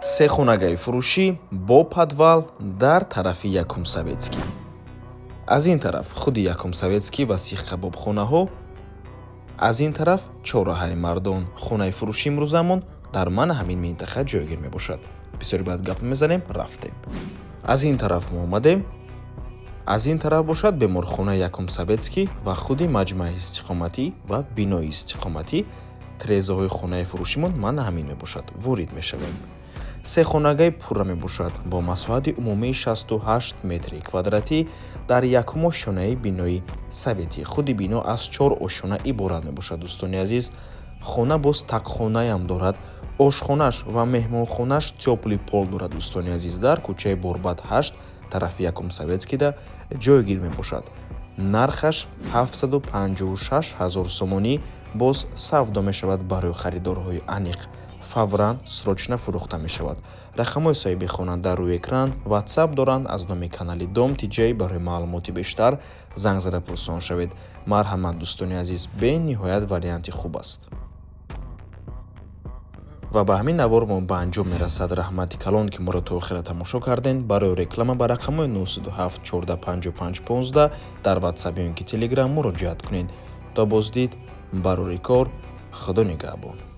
Сехонагаи фурӯшӣ бо подвал дар тарафи Якум Советский. Аз ин тараф худи Якум Советский ва сихкабобхонаҳо, аз ин тараф чорраҳаи Мардон. Хонаи фурӯшӣ имрӯзамон дар мана ҳамин минтақа ҷойгир мебошад. Бисёри баъд гап мезанем, рафтем. Аз ин тараф мо омадем, аз ин тараф бошад беморхонаи Якум Советский ва худи маҷмӯаи истиқоматӣ ва бинои истиқоматӣ. Трезаҳои хонаи фурӯшимон мана ҳамин мебошад. Ворид мешавем. Сехонагаи пурра мебошад бо масоҳати умумии 68 метри квадратӣ дар якум ошёнаи бинои советӣ. Худи бино аз чор ошёна иборат мебошад, дӯстони азиз. Хона боз тақхонаям дорад, ошхонаш ва меҳмонхонаш тёплый пол дорад. Дӯстони азиз, дар кӯчаи Борбад 8, тарафи Якум Советскийда ҷойгир мебошад. Нархаш 756 ҳазор сомонӣ, боз савдо мешавад. Барои харидорҳои аниқ, фавран, срочно фурӯхта мешавад. Рақамҳои соҳиби хона дар рӯи экран, Ватсап доранд. Аз номи канали Дом Тиҷай барои маълумоти бештар занг зада пурсон шавед. Марҳамат, дӯстони азиз, бениҳоят варианти хуб аст. Ва ба ҳамин навор мо ба анҷом мерасад. Раҳмати калон, ки моро то охира тамошо кардем. Барои реклама ба рақамҳои 907 14 55 15 дар Ватсап ё ин ки Телеграм муроҷиат кунед. То боздид, барори кор, Худо нигаҳбон.